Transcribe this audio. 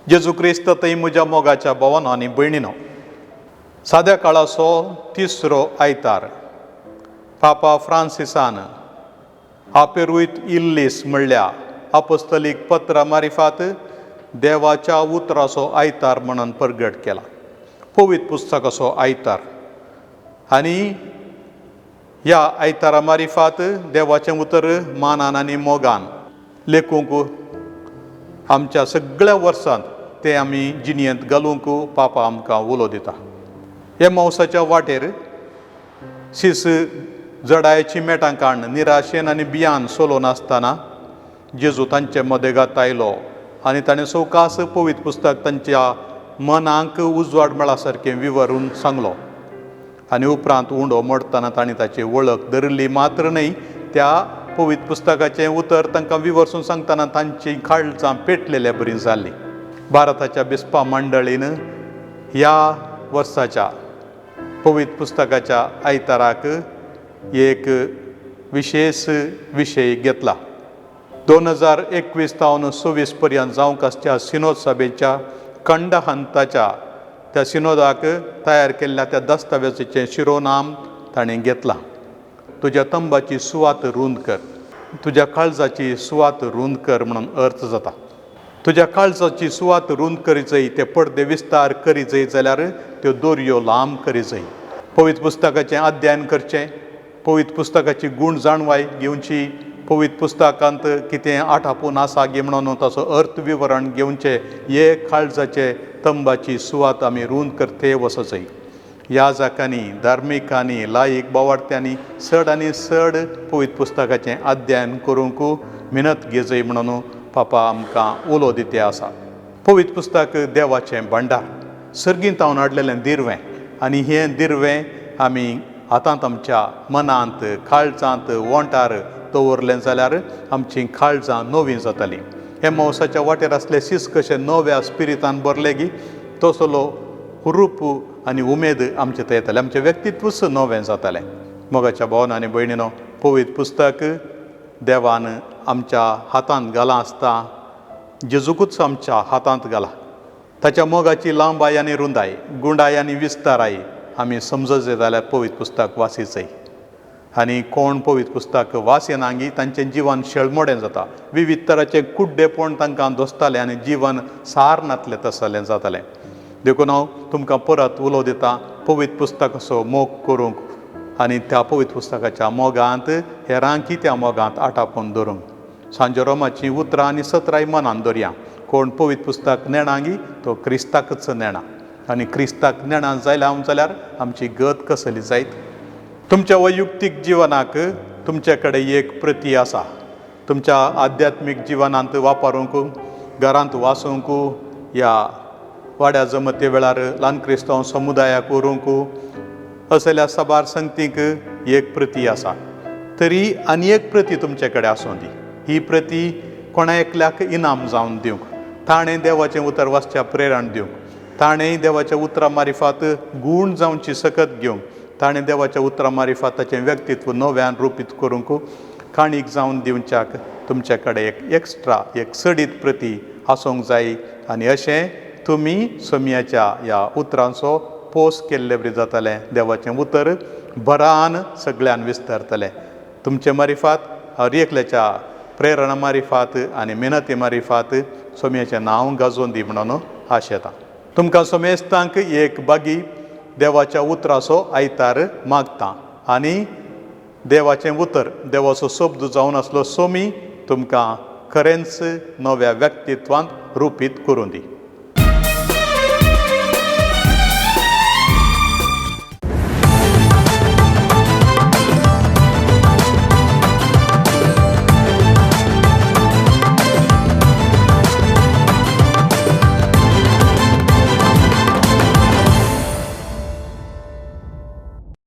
जेजू क्रिस्त थंय म्हज्या मोगाच्या भोवानो आनी भयणीनो, साद्या काळाचो तिसरो आयतार पापा फ्रांसिसान आपेरुयत इल्लीस म्हणल्या अपोस्तलीक पत्रा मारिफात देवाच्या उतराचो आयतार म्हणून परगट केला, पवित्र पुस्तकाचो आयतार. आनी ह्या आयतारा मारिफात देवाचें उतर मानान आनी मोगान लेखूंक आमच्या सगळ्या वर्सांत तें आमी जिणयेंत घालूंक पापा आमकां उलो दिता. हे मौसाच्या वाटेर शीस जडायची मेटां काडून निराशेन आनी बियान सोलो नासतना जेजू तांचे मदेगात आयलो आनी ताणें सवकास पवित्र पुस्तक तांच्या मनाक उजवाड मेळा सारकें विवरून सांगलो. आनी उपरांत उंडो मोडटना तांणी ताची वळख धरिल्ली मात्र न्हय, त्या पवित्र पुस्तकाचें उतर तांकां विवर्सून सांगतना तांची काळजां पेटलेल्या बरी जाल्लीं. भारताच्या बिस्पा मंडळीन ह्या वर्साच्या पवित्र पुस्तकाच्या आयताराक एक विशेश विशय घेतला. 2021 तावन 26 पर्यंत जावंक आसच्या सिनोद सभेच्या खंडहंताच्या त्या सिनोदाक तयार केल्ल्या त्या दस्तावेजाचें शिरोनाम ताणें घेतलां, तुज्या तंबाची सुवात रूंद कर. तुज्या काळजाची सुवात रूंद कर म्हणून अर्थ जाता. तुज्या काळजाची सुवात रूंद करी जाय, ते पडदे विस्तार करी जाय जाल्यार त्यो दोरयो लांब करी जाय. पवित्र पुस्तकाचें अध्ययन करचें, पवित्र पुस्तकाची गूण जाणवाय घेवची, पवित्र पुस्तकांत कितें आठापून आसा गे म्हणून ताचो अर्थ विवरण घेवचें, हे काळजाचे तंबाची सुवात आमी रूंद करते वचत. ह्या जाकांनी, धार्मिकांनी, लायक बावाडत्यांनी चड आनी चड पवित्र पुस्तकाचें अध्ययन करूंक मिनत घेजय म्हणून पापा आमकां उलो दिते आसा. पवित्र पुस्तक देवाचें भांडार, सर्गींत हांव हाडलेलें दिरवें आनी हें दिरवें आमी हातांत आमच्या मनांत काळजांत वोंटार दवरलें जाल्यार आमचीं काळजां नवीं जातालीं. हे मौसाच्या वाटेर आसले शीस कशें नव्या स्पिरितान भरले गी तसलो हुरूप आनी उमेद आमचे थंय येताले, आमचें व्यक्तित्वूच नवें जातालें. मोगाच्या भोवन आनी भयणीनो, पवित्र पुस्तक देवान आमच्या हातांत घालां आसता, जेजूकूच आमच्या हातांत घाला. ताच्या मोगाची लांबाय आनी रुंदाय, गुंडाय आनी विस्ताराय आमी समजत जाल्यार पवित्र पुस्तक वासीचय. आनी कोण पवित्र पुस्तक वासिनांगी तांचें जिवन शेळमोडें जाता, विविध तराचें कुड्डेपण तांकां दोसतालें आनी जिवन सार नातलें तसलें जातालें. देखून हांव तुमकां परत उलो दितां, पवित्र पुस्तकाचो मोग करूंक आनी त्या पवित्र पुस्तकाच्या मोगांत हेरांकी त्या मोगांत आटापून धरूंक. सांजोरोमाचीं उतरां आनी सत्राय मनान दवरया, कोण पवित्र पुस्तक नेणांगी तो क्रिस्ताकच नेणा आनी क्रिस्ताक नेणा जायल्या हांव जाल्यार आमची गत कसली जायत? तुमच्या वैयुक्तीक जिवनाक तुमचे कडेन एक प्रती आसा, तुमच्या आध्यात्मीक जिवनांत वापरूंक, घरांत वाचूंक, ह्या वाड्या जमते वेळार ल्हान क्रिस्तांव समुदायाक व्हरूंक, असल्या साबार संगतींक एक प्रती आसा. तरी आनी एक प्रती तुमचे कडेन आसूं दी. ही प्रती कोणा एकल्याक इनाम जावन दिवंक, ताणें देवाचें उतर वाचच्या प्रेरण दिवंक, ताणें देवाच्या उतरां मारिफात गूण जावची सकत घेवंक, ताणें देवाच्या उतरां मारिफात ताचें व्यक्तित्व नव्यान रुपीत करूंक काणीक जावन दिवच्याक तुमचे कडेन एक एक्स्ट्रा, एक सडीत प्रती आसूंक जाय. आनी अशें तुमी सोमयाच्या ह्या उतरांचो पोस केल्ले बरी जातलें, देवाचें उतर बरान सगळ्यान विस्तारतलें. तुमचे मारिफात, हर एकल्याच्या प्रेरणा मारिफात आनी मेहनती मारिफात सोमयाचें नांव गाजोवन दी म्हणून आशेता. तुमकां सोमेस्तांक एक बागी देवाच्या उतराचो आयतार मागता आनी देवाचें उतर, देवाचो शब्द जावन आसलो सोमी तुमकां खरेंच नव्या व्यक्तित्वांत रुपीत करूं दी.